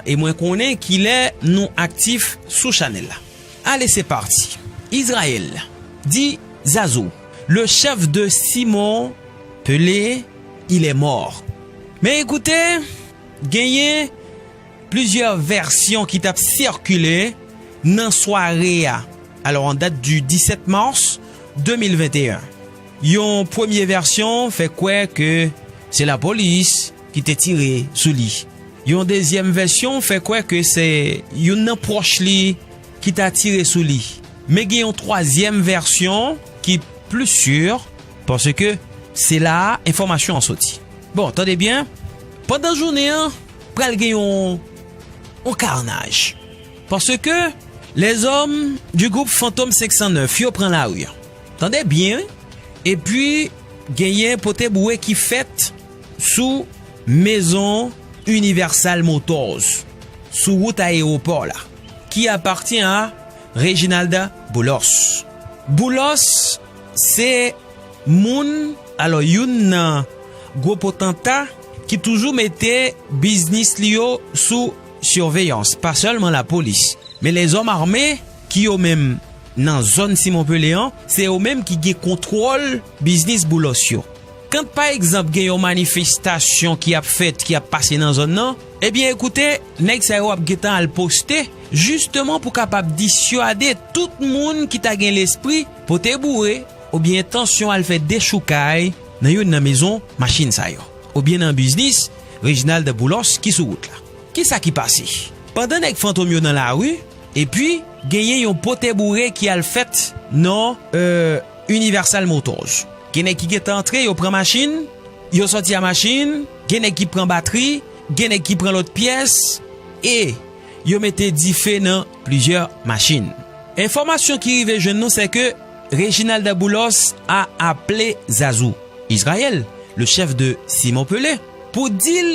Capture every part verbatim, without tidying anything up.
E mwen konnen kilè nou aktif sou chanèl la. Allez, c'est parti. Israël, dit Zazou, le chef de Simon Pelé, il est mort. Men ekoute, genyen plizyè vèsyon ki t ap sikile nan sware a. Alò, an dat di disèt mas de mil venteyen. Yon premye vèsyon fè kwè ke se lapolis ki te tire sou li. Yon dezyèm vèsyon fè kwè ke se youn nan pwòch li ki ta tire sou li. Men gen yon twazyèm vèsyon ki pli si, paske se la a enfòmasyon an soti. Bon, tande byen, pandan jounen an, pral gen yon, yon karnaj. Paske lèzòm di gwoup Fantom senk san nèf yo pran lari an. Tande byen, wi. Epi, genyen pote boure ki fèt sou mezon Universal Motors, sou wout ayewopò la, ki apatyen a Reginald Boulos. Boulos se moun, alò, youn nan gwo potanta ki toujou mete biznis li yo sou siveyans, pa sèlman lapolis, men lèzòm ame ki yo menm nan zòn Simon Pelé an, se yo menm ki gen kontwòl biznis Boulos yo. Kan pa egzanp gen yon manifestasyon ki ap fèt, ki ap pase nan zòn nan, ebyen ekoute, nèg sa yo ap gentan al poste, jisteman pou kapab disywade tout moun ki ta gen lespri pote boure oubyen entansyon al fè dechoukay nan youn nan mezon machin sa yo, oubyen nan biznis Reginald Boulos ki sou wout la. Kisa ki pase? Pandan nèg Fantom yo nan lari, epi genyen yon pote boure ki al fèt nan, euh, Universal Motors. Gen nèg ki gentan antre, yo pran machin, yo sòti a machin, gen nèg ki pran batri, gen nèg ki pran lòt pyès, e yo mete dife nan plizyè machin. Enfòmasyon ki rive jwenn nou, se ke Reginald Boulos a aple Zazou, Israël, le chef de Simon Pelé, pou di l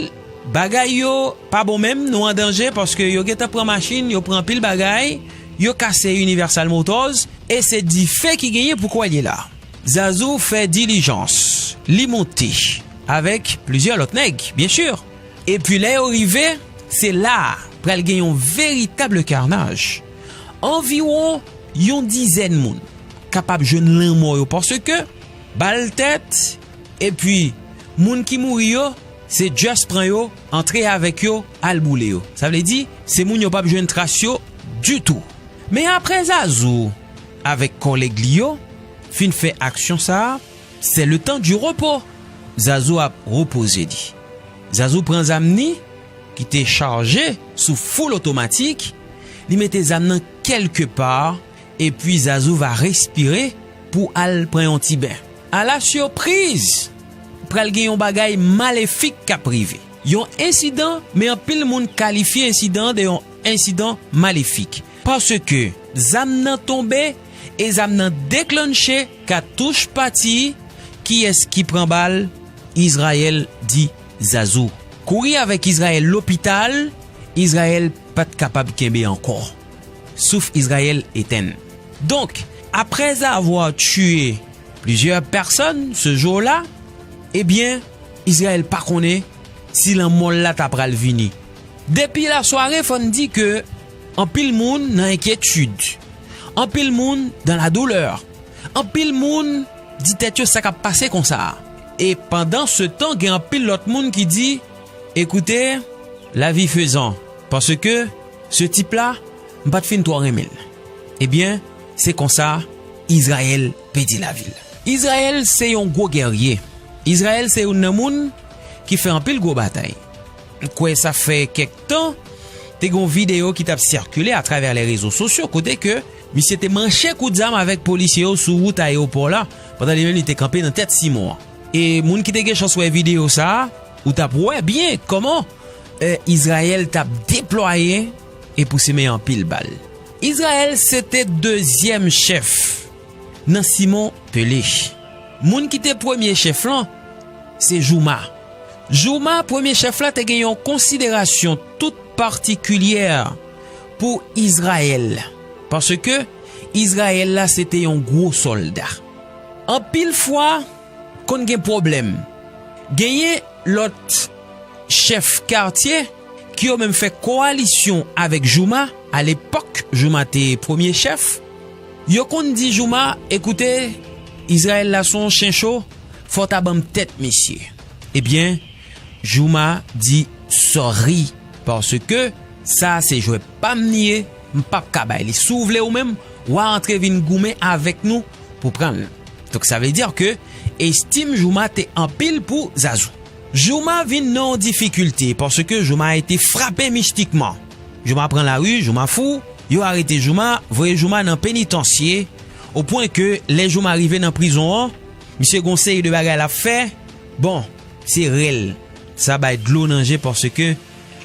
bagay yo pa bon menm, nou an danje, paske yo gentan pran machin, yo pran anpil bagay, yo kase Universal Motors, e se dife ki genyen pou kwè li la. Zazou fè dilijans, li monte avèk plizyè lòt nèg, byen si. Epi lè yo rive, se la a pral gen yon veritab karnaj. Anviwon yon dizèn moun kapab jwenn lanmò yo, paske bal tèt, epi moun ki mouri yo, se just pran yo, antre avèk yo, al boule yo. Sa vle di, se moun yo p ap jwenn tras yo ditou. Men apre Zazou avèk kòlèg li yo fin fè aksyon sa a, c'est le temps du repos. Zazou ap repoze li. Zazou pran zam ni ki te chaje sou full otomatik, li mete zam nan kèlke pa, epi Zazou va respire pou al pran yon ti ben. A la sipriz, pral gen yon bagay malefik k ap rive. Yon ensidan, men anpil moun kalifye ensidan de yon ensidan malefik. Paske zam nan tonbe e zam nan deklanche katouch pati. Kiyès ki pran bal? Izrayèl, di Zazou. Kouri avèk Izrayèl lopital, Izrayèl pa t kapab kenbe ankò. Souf Izrayèl etenn. Donk, après avoir tué plusieurs personnes ce jour-là, ebyen, Izrayèl pa konnen si lanmò l la ta pral vini. Depi lasware, fò n di ke anpil moun nan enkyetid, anpil moun dans la douleur, anpil moun di tèt yo sa k ap pase konsa a. E pandan se tan, gen anpil lòt moun ki di, ekoute, lavi fezan, paske se tip la, m pa t fin twò renmen l. Ebyen, se konsa, Izrayèl pèdi lavi l. Izrayèl se yon gwo gèrye. Izrayèl se youn nan moun ki fè anpil gwo batay. M kwè sa fè kèk tan, te gen yon videyo ki t ap sikile atravè lè rezo sosyo, kote ke misye te manche kout zam avèk polisye yo sou wout ayewopò la, pandan li menm li te kanpe nan tèt Simon an. E moun ki te gen chans wè videyo sa a, ou t ap wè byen kòman, eh, Izrayèl t ap deplwaye e pou simen anpil bal. Izrayèl se te dezyèm chèf nan Simon Pelé. Moun ki te premye chèf lan, se Jouma. Jouma, premye chèf la, te gen yon konsiderasyon tout patikilyè pou Izrayèl, paske Izrayèl la se te yon gwo sòlda. Anpil fwa, konn gen pwoblèm. Genyen lòt chèf katye ki yo menm fè kowalisyon avèk Jouma, alepòk Jouma te premye chèf, yo konn di Jouma, "Ekoute, Izrayèl la se yon chen cho, fò w ta ban m tèt misye." Ebyen, Jouma di, "Sòri, paske sa se jwè pa m li ye, m p ap ka bay li. Si w vle ou menm, w a antre vin goumen avèk nou pou pran l." Donk, sa vle di ke estim Jouma te anpil pou Zazou. Jouma vin nan yon difikilte paske Jouma ete frape mistikman. Jouma pran lari, Jouma fou, yo arete Jouma, voye Jouma nan penitansye, o pwen ke lè Jouma rive nan prizon an, misye gon seri de bagay l ap fè. Bon, se rèl. Sa bay dlo nan je paske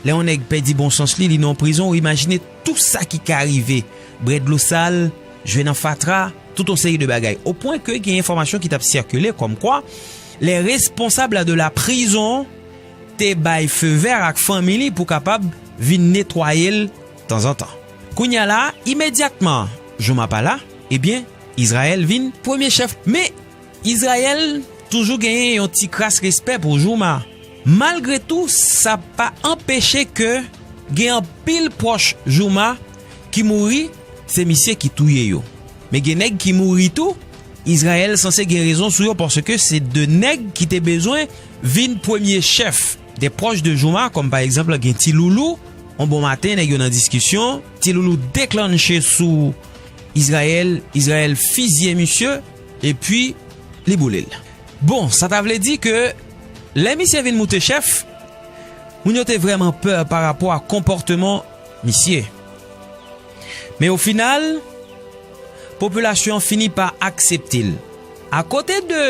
lè yon nèg pèdi bon sans li, li nan prizon, ou imajine tou sa ki ka rive. Bwè dlo sal, jwe nan fatra, tout yon seri de bagay. O pwen ke gen enfòmasyon ki t ap sikile kòmkwa les responsables de la prison te bay feu vert ak fanmi li pou kapab vin netwaye l tanzantan. Kounye a la, imedyatman, Jouma pa la, ebyen, Izrayèl vin premye chèf. Men, Izrayèl toujou genyen yon ti kras respè pou Jouma. Malgre tou, sa pa anpeche ke gen anpil pwòch Jouma ki mouri, se misye ki touye yo. Men gen nèg ki mouri tou, Izrayèl sanse gen rezon sou yo paske se de nèg ki te bezwen vin premye chèf. De pwòch de Jouma, kòm pa egzanp, gen Ti Loulou, yon bon maten, nèg yo nan diskisyon, Ti Loulou deklanche sou Izrayèl, Izrayèl fizye misye, epi li boule l. Bon, sa ta vle di ke lè misye vin moute chèf, moun yo te vrèman pè pa rapò a konpòteman misye. Men o final, popilasyon an fini pa aksepte l. Akote de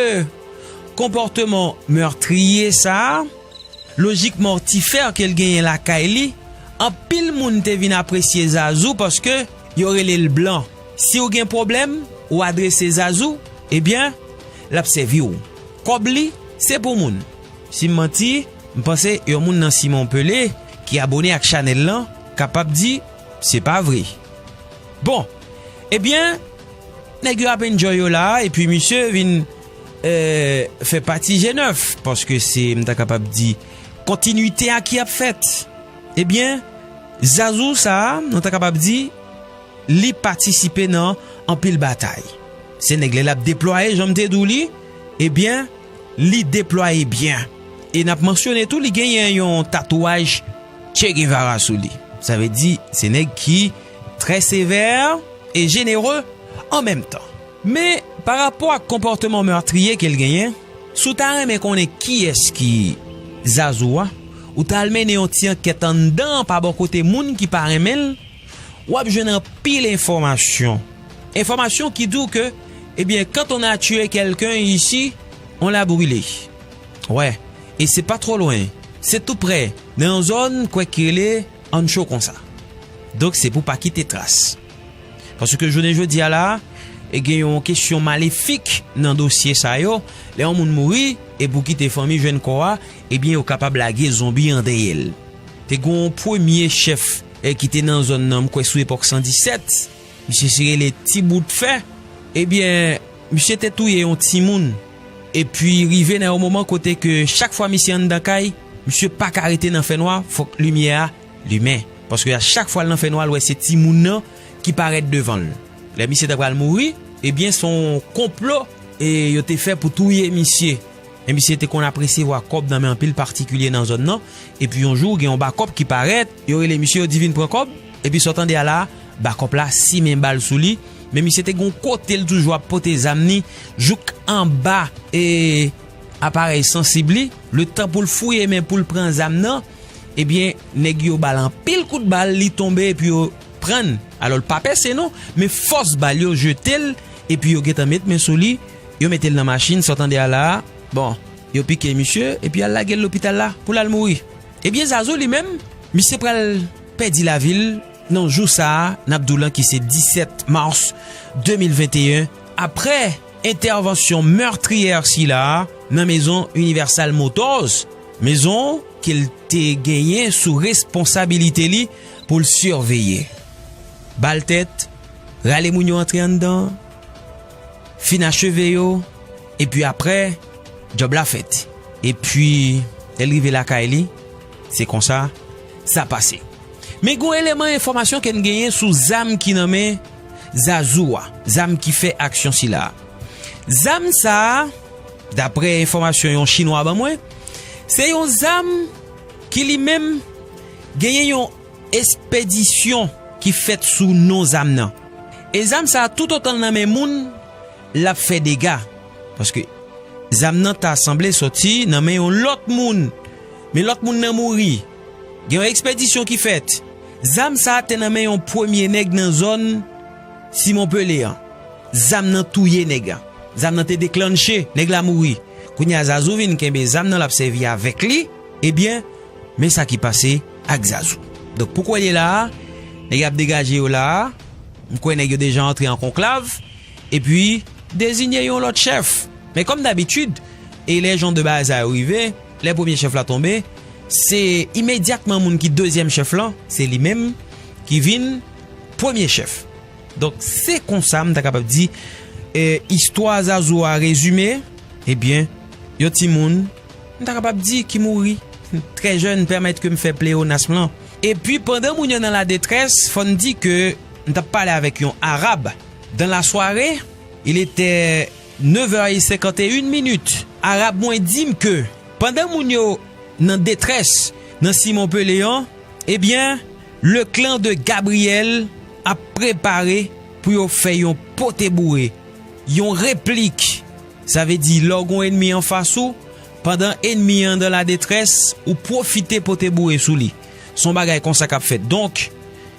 konpòteman mètriye sa a, lojik mòtifè ke l genyen lakay li, anpil moun te vin apresye Zazou paske yo rele l blan. Si w gen pwoblèm, ou adrese Zazou, ebyen, l ap sèvi w. Kòb li, se pou moun. Si m manti, m panse yon moun nan Simon Pelé ki abone ak chanèl lan kapab di se pa vre. Bon, ebyen, nèg yo ap enjoy yo la, epi misye vin, eh, fè pati G nèf, paske se, m ta kapab di, kontinwite a ki ap fèt. Ebyen, Zazou sa a, nou ta kapab di, li patisipe nan anpil batay. Se nèg lè l ap deplwaye, jan m te di w li, ebyen, li deplwaye byen. E n ap mansyone tou, li genyen yon tatouaj Che Guevara sou li. Sa vle di, se nèg ki trè sevè e jenere an menm tan. Men, pa rapò ak konpòteman mètriye ke l genyen, si w ta renmen konnen kiyès ki Zazou a, ou ta al mennen yon ti ankèt anndan an pa bò kote moun ki pa renmen l, w ap jwenn anpil enfòmasyon. Enfòmasyon ki di w ke, ebyen, quand on a tué quelqu'un ici, on l'a brûlé. Wè, e se pa twò lwen. Se tou prè, nan yon zòn, kwè ki rele Ancho konsa. Donk, se pou pa kite tras. Paske jounen jodi a la, e gen yon kesyon malefik nan dosye sa yo. Lè yon moun mouri, e pou kite fanmi jwenn kò a, ebyen, yo kapab lage zonbi an dèyè l. Te gen yon premye chèf, e ki te nan zòn nan, m kwè sou epòk san disèt, misye se rele Ti Bout Fè. Ebyen, misye te touye yon timoun. Epi rive nan yon moman kote ke chak fwa misye anndan kay, misye pa ka rete nan fènwa, fòk limyè a limen. Paske a chak fwa l nan fènwa, l wè se timoun nan ki parèt devan l. Lè misye ta pral mouri, ebyen, se yon konplo e yo te fè pou touye misye. E misye te konn ap resevwa kòb nan men anpil patikilye nan zòn nan. Epi yon jou, gen yon bakòp ki parèt, yo rele misye, yo di vin pran kòb. Epi sa w tande a la, bakòp la simen bal sou li. Men misye te gen yon kote l toujou ap pote zam ni jouk anba e aparèy sansib li. Letan pou l fouye men pou l pran zam nan, ebyen, nèg yo ba l anpil kout bal, li tonbe epi yo pran l. Alò, l pa pèse non, men fòs bal yo jete l, epi yo gentan met men sou li, yo mete l nan machin, sa w tande a la a. Bon, yo pike misye, epi y al lage l lopital la, pou l al mouri. Ebyen, Zazou li menm, misye pral pèdi lavi l nan jou sa a, n ap di w lan ki se disèt mas de mil venteyen, aprè entèvansyon mètriyè sila a nan mezon Universal Motors, mezon ke l te genyen sou responsabilite li pou l siveye. Ba l tèt, rale moun yo antre anndan, fin acheve yo, epi aprè, djòb la fèt. Epi, lè l rive lakay li, se konsa, sa pase. Men gon eleman enfòmasyon ke n genyen sou zam ki nan men Zazou a, zam ki fè aksyon sila a. Zam sa a, daprè enfòmasyon yon Chinwa ban mwen, se yon zam ki li menm genyen yon espedisyon ki fèt sou non zam nan. E zam sa a, toutotan l nan men moun, l ap fè dega. Paske zam nan ta sanble soti nan men yon lòt moun. Men lòt moun nan mouri. Gen yon ekspedisyon ki fèt. Zam sa a te nan men yon premye nèg nan zòn Simon Pele an. Zam nan touye nèg la. Zam nan te deklanche, nèg la mouri. Kounye a Zazou vin kenbe zam nan, l ap sèvi avèk li. Ebyen, men sa ki pase ak Zazou. Donk, pou kwè l ye la a, nèg ap degaje yo la a. M kwè nèg yo deja antre an konklav. Epi, deziye yon lòt chèf. Men kòm dabitid, e lè jan de bagay sa yo rive, lè premye chèf la tonbe, se imedyatman moun ki dezyèm chèf lan, se li menm ki vin premye chèf. Donk, se konsa m ta kapab di, e, istwa Zazou a rezime, ebyen, yon timoun, m ta kapab di ki mouri trè jèn, pèmèt ke m fè pleonasm lan. Epi, pandan moun yo nan ladetrès, fò n di ke m t ap pale avèk yon Arab. Dans la soirée, il était neuf heures et cinquante et une minutes. Arab mwen di m ke pandan moun yo nan detrès nan Simon Pele an, ebyen, le clan de Gabriel ap prepare pou yo fè yon pote boure, yon replik. Sa vle di, lè w gon enmi anfas ou, pandan enmi an dans la détresse, ou pwofite pote boure sou li. Se yon bagay konsa k ap fèt. Donk,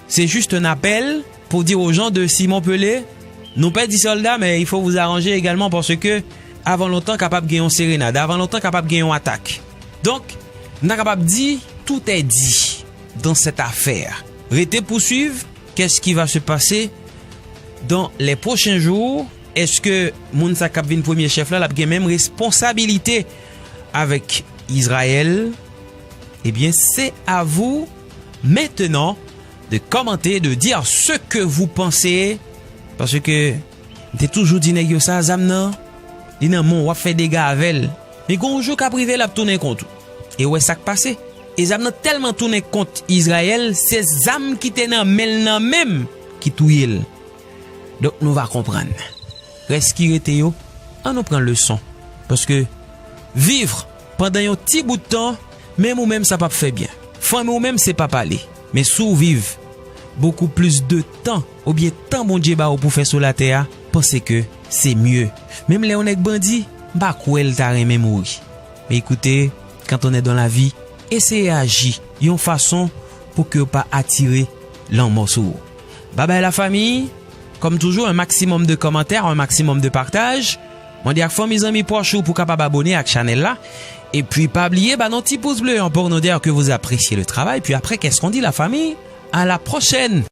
c'est juste un appel pour dire aux gens de Simon Pelé, nou pèdi sòlda, men il faut vous arranger également parce que avan lontan kapab gen yon serenad, avan lontan kapab gen yon atak. Donk, m ta kapab di, tout est dit dans cette affaire. Rete pou swiv, qu'est-ce qui va se passer dans les prochains jours? Èske moun sa k ap vin premye chèf la, l ap gen menm responsabilite avèk Izrayèl? Ebyen, c'est à vous maintenant de commenter, de dire ce que vous pensez, paske m te toujou di nèg yo sa, zam nan, li nan men w, w ap fè dega avè l. Men gon yon jou k ap rive, l ap tounen kont ou. E w wè sa k pase. E zam nan tèlman tounen kont Izrayèl, se zam ki te nan men l nan menm ki touye l. Donk, nou va konprann. Rès ki rete yo, ann nou pran leson. Paske viv pandan yon ti bout tan, menm ou menm sa p ap fè byen. Fanmi w menm se p ap ale. Men si w viv bokou plis de tan, oubyen tan Bondye ba w pou fè sou latè a, panse ke se mye. Menm lè yon nèg bandi, m pa kwè l ta renmen mouri. Men ekoute, quand on est dans la vie, eseye aji yon fason pou ke w pa atire lanmò sou ou. Babay lafanmi, kòm toujou, un maximum de commentaires, un maximum de partage. Mande ak fanmi, zanmi, pwòch ou pou kapab abone ak chanèl la. Epi pa bliye ba nou ti pous ble an pour nous dire que vous appréciez le travail. Puis après, qu'est-ce qu'on dit, la famille? À la prochaine!